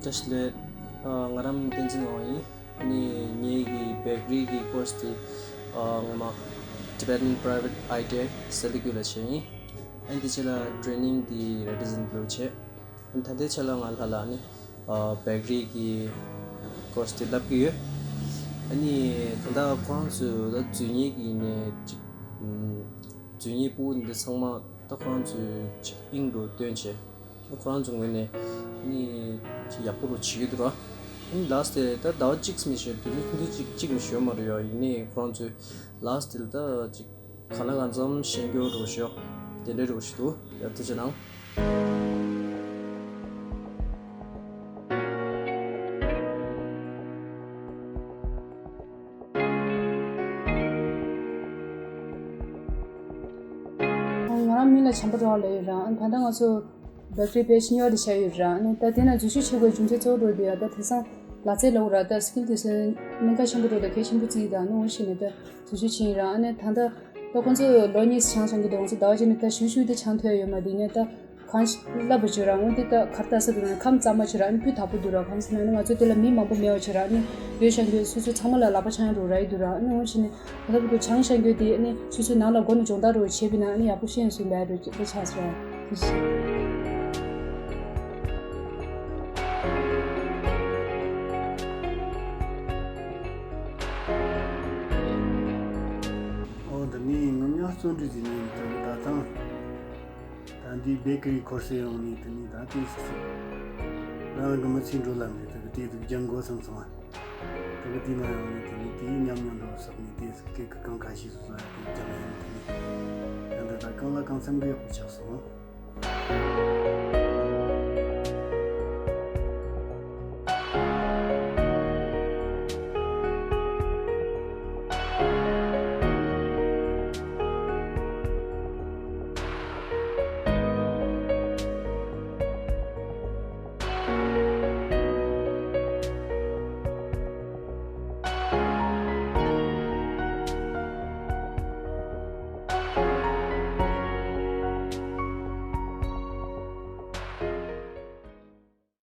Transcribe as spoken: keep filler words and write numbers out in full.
བཀྲ་ཤིས་བདེ་ལེགས། ཨ། ང་རང་བསྟན་འཛིན་ངག་དབང་ཡིན། ཨ་ནི་ངེད་ཀྱི་བེ་ཀ་རི་གི་ཀོར་སི་དེ། ཨ། ངོ་མ་Tibetan Private I T I Saliguiri་ལ་བྱས་ཡིན། ཨ་ནི་དེ་རྗེས་ལ་ཊེ་རེ་ནིང་དེ་Radisson Blu་བྱས། ཨ་ནི་ད་ལྟའི་ཆ་ལ་ང་ལྷ་ལ་ཨ་ནི་ཨ་བེ་ཀ་རི་གི་ཀོར་སི་དེ་བསླབ་ཀྱི་ཡོད། ཨ་ནི་ད་ལྟ་ཁོ་རང་ཚོས་ད་འཛུལ་ཉེས་ཀྱི་ནས་ཅིག་ཨམ། འཛུལ་ཉེས་ཕྲུ་གུ་འདི་ཚང་མ་ད་ཁོ་རང་ཚོས་ཅིག་དབྱིངས་རུ་བཏོན་བྱས། ཁོ་རང་ཚོའི་ངོས་ནས་ནི་ཡག་པོ་རུ་བྱེད་ཀྱི་འདུག་ར། ཨ་ནི་ལ་སི་ཊི་དེ་ད་ཟླ་བ་གཅིག་མི་ཤོར། དུས་ཚོད་ཐུང་ཐུང་གཅིག་གཅིག་མི་ཤོར་མ་རེད་ཡ། ཡིན་ནའི་ཁོ་རང་ཚོས་ལ་སི་ཊི་དེ་ལ་ད་ཅིག་གང་ལ་གང་འཚམ་ཤེས་རྒྱུ་རུ་ཤོག་དེ་འདྲའི་རུ་ཞིག་འདུག་ཡ། ཐུགས་རྗེ་གནང་། ང་རང་མིང་ལ་བྱམས་པ་སྒྲོལ་དབང་ལབ་ཡོད་ར། ཨ་ནི་ད་ལྟ་ང་ཚོ་བེ་ཀ་རི་པེ་ཇི་ཉོ་དེ་བྱས་ཡོད་ར། ཨ་ནི་ད་དེ་ན་འཛུལ་ཞུགས་བྱེད་དགོས་རྒྱུ་མཚན་གཙོ་བོ་འདྲ་བོ་དེ་ཡ་ད་དེང་སང་ལག་རྩལ་ལབ་དགོས་ར། ད་སི་ཀིལ་དེ་ཚོ་གནད་འགག་ཆེན་པོ་འདྲ་བོ་དང་གལ་ཆེན་པོ་བརྩི་ཡི་ད། ཨ་ནི་འོ་བྱས་ནས་ད་འཛུལ་ཞུགས་བྱས་ཡིན་ར། ཨ་ནི་ད་ལྟ་ད་ཁོང་ཚོས་ལོ་གཉིས་སུ་སྦྱངས་སྦྱང་གི་འདུག་ང་ཚོ་ཟླ་བ་གཅིག་ནས་ད་ཞུ་ཞུ་དེ་སྦྱང་ཐུབ་ཡ་ཡོད་མ་རེད། ཡིན་ནའི་ད་གང་ཞིག་བསླབ་པ་བྱོས་ར། འོན་ཏེ་ད་གར་ལྟ་ས་དེ་ན་ཁམས་གཙང་མ་བྱོས་ར། ཨ་ནི་སྤུས་དག་པོ་འདུག་ར། གང་ཟེར་ན་ནི་ང་ཚོ་དེ་ལ་མི་མང་པོ་མེད་པ་བྱོས་ར། ཨ་ནི་ཡོད་ཤག་གི་སོ་སོ་ཚང་མ་ལ་ལག་པ་འཆང་ཡ་རུ་རག་གི་འདུག་ར། ཨ་ནི་འོ་བྱས་ནས་ད་ལྟ་བར་དུ་སྦྱངས་སྦྱང་གི་དེ་ཨ་ནི་སོ་སོའི་ནང་ལ་སྒོ་ནས་སྦྱོང་བརྡར་རུ་བྱས་པ་ཡིན་ན་ཨ་ནི་ཡག་པོ་ཤེས་ཡོང་ས་རེད་འདྲ་བོ་ཆགས་སོང་ར། ཐུགས་རྗེ་ཆེ། ཨོ། འདི་ནི་ངུ་མྱང་བརྩོན་འགྲུས་ཀྱི་ཉིན་དུ་ད་ཐེངས་ད་འདི་བེ་ཀ་རི་ཁོར་སེ་ཡོང་ནས་དེ་ནི་ད་ལྟའི་སུ་སུ་རང་གི་མི་ཚེའི་འགྲོ་ལམ་རེད། དེ་གི་དེ་དུ་སྦྱང་དགོས་བསམ་སོང་བ། དེ་གི་དེ་ན་ཡོང་ནས་དེ་ནི་དེའི་ཉམས་མྱོང་འདྲ་བོ་བསགས་ནས་དེ་སྐད་གི་གང་ཁ་ཤས་སུ་སོང་ཡ་དེ་སྦྱང་ཡ་ཡིན། དེ་ནི་ཡང་འདི་ད་གང་ལ་གང་འཚམ་གི་ཡག་པོ་ཆགས་སོང་།